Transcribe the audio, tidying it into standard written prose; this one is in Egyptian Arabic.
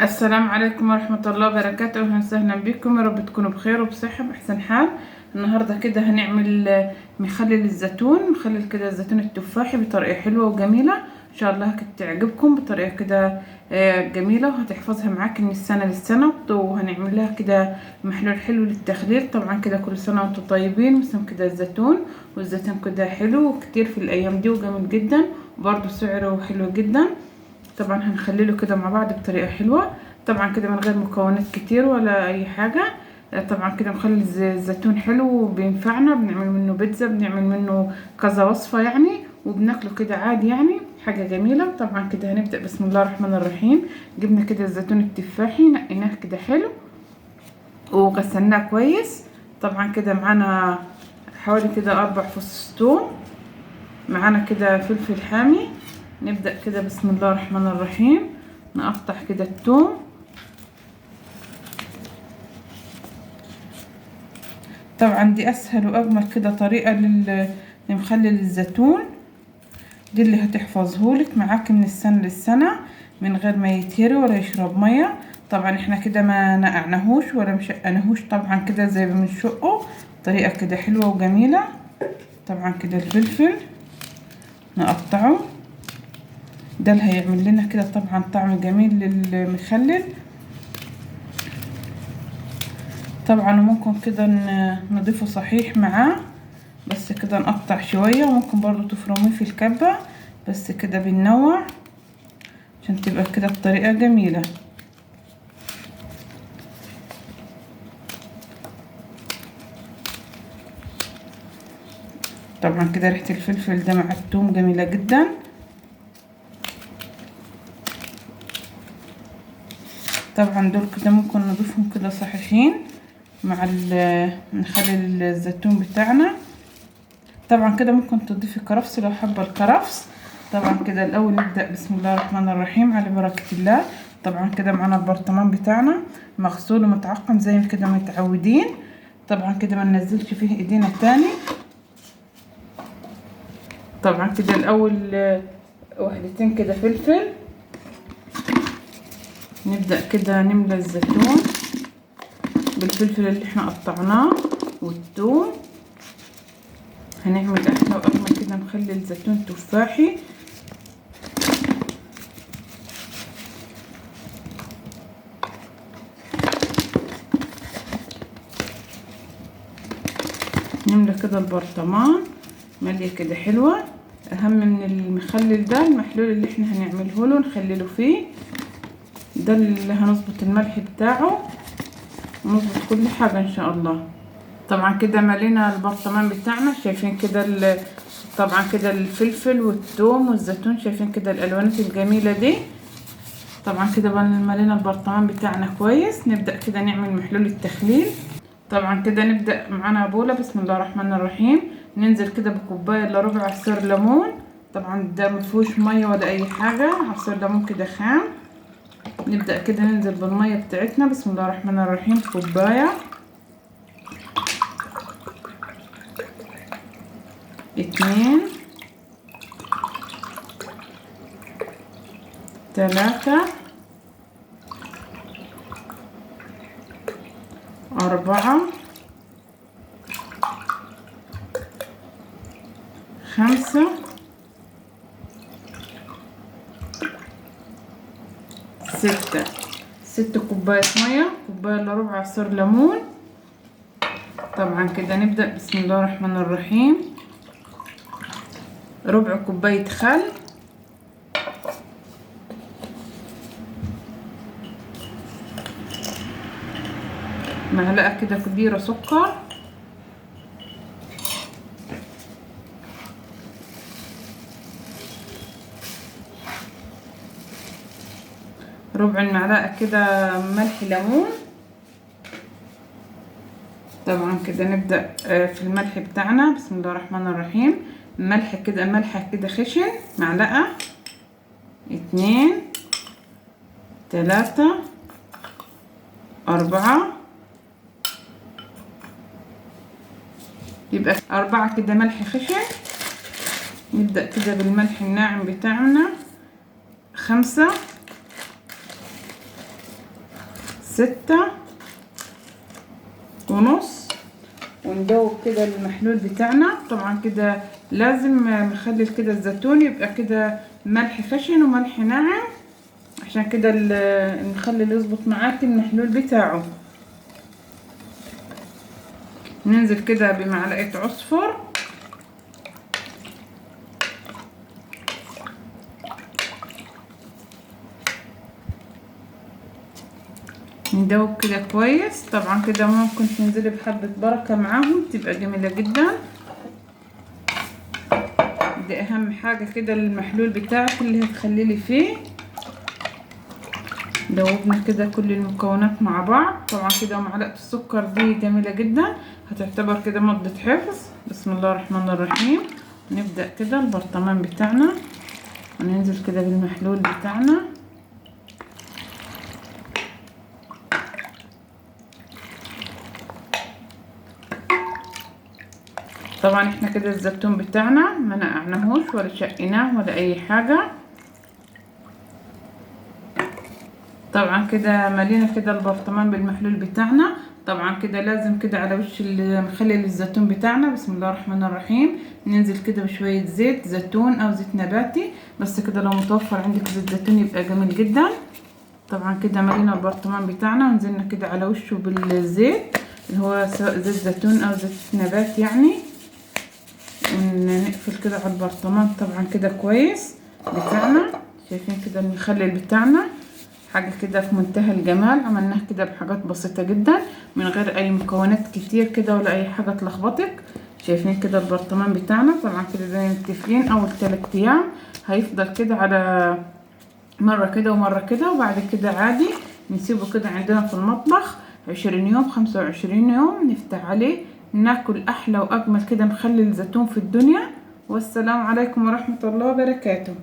السلام عليكم ورحمة الله وبركاته. أهلا وسهلا بكم، يا رب تكونوا بخير وبصحة بأحسن حال. النهاردة كده هنعمل مخلل الزيتون، مخلل كده الزيتون التفاحي بطريقة حلوة وجميلة، إن شاء الله تعجبكم بطريقة كده جميلة وهتحفظها معاك من السنة للسنة، وهنعمل لها كده محلول حلو للتخليل. طبعا كده كل سنة وانتم طيبين. موسم كده الزيتون، والزيتون كده حلو وكتير في الأيام دي وجميل جدا، وبرده سعره حلو جدا. طبعا هنخلله كده مع بعض بطريقة حلوة، طبعا كده من غير مكونات كتير ولا اي حاجة. طبعا كده مخلل الزيتون حلو وبينفعنا، بنعمل منه بيتزا، بنعمل منه كذا وصفة يعني، وبناكله كده عادي يعني، حاجة جميلة. طبعا كده هنبدأ بسم الله الرحمن الرحيم. جبنا كده الزيتون التفاحي، نقيناه كده حلو وغسلناه كويس. طبعا كده معانا حوالي كده 4 فصوص ثوم، معانا كده فلفل حامي. نبدأ كده بسم الله الرحمن الرحيم، نقطع كده الثوم. طبعا دي اسهل واجمل كده طريقة لمخلل الزيتون، دي اللي هتحفظهولك معاك من السنة للسنة من غير ما يتهري ولا يشرب مية. طبعا احنا كده ما نقعناهوش ولا مشقناهوش، طبعا كده زي ما بنشقه، طريقة كده حلوة وجميلة. طبعا كده الفلفل نقطعه، ده اللي هيعمل لنا كده طبعا طعم جميل للمخلل. طبعا ممكن كده نضيفه صحيح معاه، بس كده نقطع شوية، وممكن برضو تفرميه في الكبة، بس كده بننوع عشان تبقى كده الطريقة جميلة. طبعا كده ريحة الفلفل ده مع الثوم جميلة جدا. طبعا دول كده ممكن نضيفهم كده صحيحين مع نخلي الزيتون بتاعنا. طبعا كده ممكن تضيفي كرفس لو حابة الكرفس. طبعا كده الاول نبدا بسم الله الرحمن الرحيم على بركة الله. طبعا كده معانا البرطمان بتاعنا مغسول ومتعقم زي ما كده متعودين. طبعا كده ما ننزلش فيه ايدينا تاني. طبعا كده الاول وحدتين كده فلفل، نبدأ كده نملى الزيتون بالفلفل اللي احنا قطعناه والثوم. هنعمل احلى واجمل كده مخلل زيتون تفاحي. نملى كده البرطمان مالية كده حلوة. اهم من المخلل ده المحلول اللي احنا هنعمله له نخلله فيه، ده اللي هنظبط الملح بتاعه ونظبط كل حاجة ان شاء الله. طبعا كده ملينا البرطمان بتاعنا، شايفين كده طبعا كده الفلفل والثوم والزيتون، شايفين كده الالوانات الجميلة دي. طبعا كده ملينا البرطمان بتاعنا كويس. نبدأ كده نعمل محلول التخليل. طبعا كده نبدأ معانا بولة بسم الله الرحمن الرحيم. ننزل كده بكوباية الا ربع عصير ليمون، طبعا ده مفيهوش مية ولا اي حاجة، عصير ليمون كده خام. نبدأ كده ننزل بالمية بتاعتنا بسم الله الرحمن الرحيم، كوباية، 2، 3، 4، 5، 6 كوباية مية، كوباية الا ربع عصير ليمون. طبعا كده نبدأ بسم الله الرحمن الرحيم. ربع كوباية خل، معلقة كده كبيرة سكر، ربع المعلقة كده ملح ليمون. طبعا كده نبدأ في الملح بتاعنا بسم الله الرحمن الرحيم. ملح كده، ملحة كده خشن، معلقة، 2، 3، 4، يبقى 4 كده ملح خشن. نبدأ كده بالملح الناعم بتاعنا، 5، 6.5، وندوب كده المحلول بتاعنا. طبعا كده لازم مخلل كده الزيتون يبقى كده ملح خشن وملح ناعم، عشان كده المخلل يظبط معاك المحلول بتاعه. ننزل كده بمعلقة عصفر، ندوب كده كويس. طبعا كده ممكن تنزلي بحبة بركة معاهم، تبقى جميلة جدا. دي اهم حاجة كده المحلول بتاعك اللي هتخليلي فيه. دوبنا كده كل المكونات مع بعض. طبعا كده معلقة السكر دي جميلة جدا، هتعتبر كده مادة حفظ. بسم الله الرحمن الرحيم. نبدأ كده البرطمان بتاعنا، وننزل كده بالمحلول بتاعنا. طبعا احنا كده الزيتون بتاعنا ما نقعناهوش ولا شقيناه ولا اي حاجة. طبعا كده ملينا كده البرطمان بالمحلول بتاعنا. طبعا كده لازم كده على وش المخلل الزيتون بتاعنا، بسم الله الرحمن الرحيم، ننزل كده بشوية زيت زيتون او زيت نباتي، بس كده لو متوفر عندك زيت زيتون يبقى جميل جدا. طبعا كده ملينا البرطمان بتاعنا ونزلنا كده على وشه بالزيت اللي هو سواء زيت زيتون او زيت نبات يعني، ونقفل كده على البرطمان. طبعا كده كويس بتاعنا. شايفين كده المخلل بتاعنا حاجة كده في منتهى الجمال، عملناها كده بحاجات بسيطة جدا من غير اي مكونات كتير كده ولا اي حاجة تلخبطك. شايفين كده البرطمان بتاعنا. طبعا كده زي ما متفقين اول 3 ايام هيفضل كده على مرة كده ومرة كده، وبعد كده عادي نسيبه كده عندنا في المطبخ 20 يوم 25 يوم، نفتح عليه ناكل احلى واجمل كده مخلل زيتون في الدنيا. والسلام عليكم ورحمة الله وبركاته.